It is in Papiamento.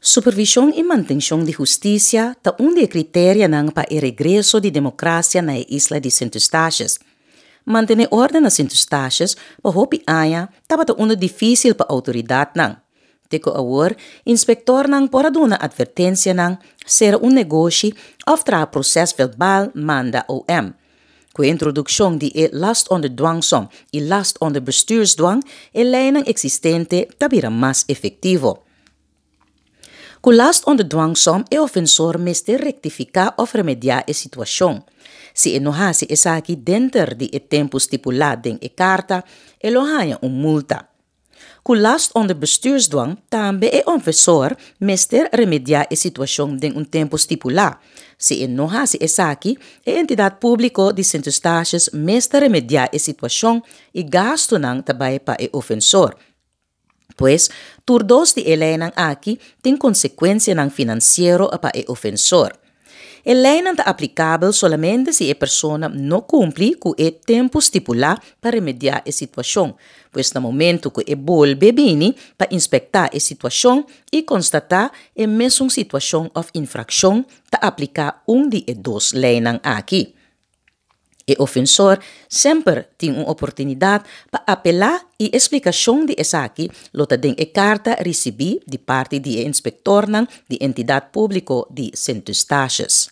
Supervishon i mantenshon di hustisia ta un di e kriterianan pa e regreso di demokrasia na e isla di Sint Eustatius. Mantené órden na Sint Eustatius pa hopi aña tabata unu difísil pa outoridatnan. Te ku awor, inspektornan por a duna atvertensianan, sera un negoshi òf traha prosèsverbal manda OM. Ku e introdukshon di e last onder dwangsom i last onder bestuursdwang, e leinan eksistente ta bira mas efektivo. Ku last onder dwangsom e ofensor mester rektifiká òf remediá e situashon. Si e no hasi esaki denter di e tempu stipulá den e karta, e lo haña un multa. Ku last onder bestuursdwang tambe e ofensor mester remediá e situashon den un tempu stipulá. Si e no hasi esaki, e entidat públiko di Sint Eustatius mester remediá e situashon i gastunan ta bai pa e ofensor. Pues, tur dos di e leinan aki tin konsekuensianan finansiero pa e ofensor. E leinan ta aplikabel solamente si e persona no kumpli ku e tempu stipulá pa remediá e situashon, pues na momentu ku e bolbe bini pa inspektá e situashon i konstatá e mesun situashon òf infrakshon ta apliká un di e dos leinan aki. E ofensor semper tin un oportunidat pa apelá i e splikashon di esaki lo ta den e karta risibí di parti di e inspektornan di Entidat Públiko di Sint Eustatius.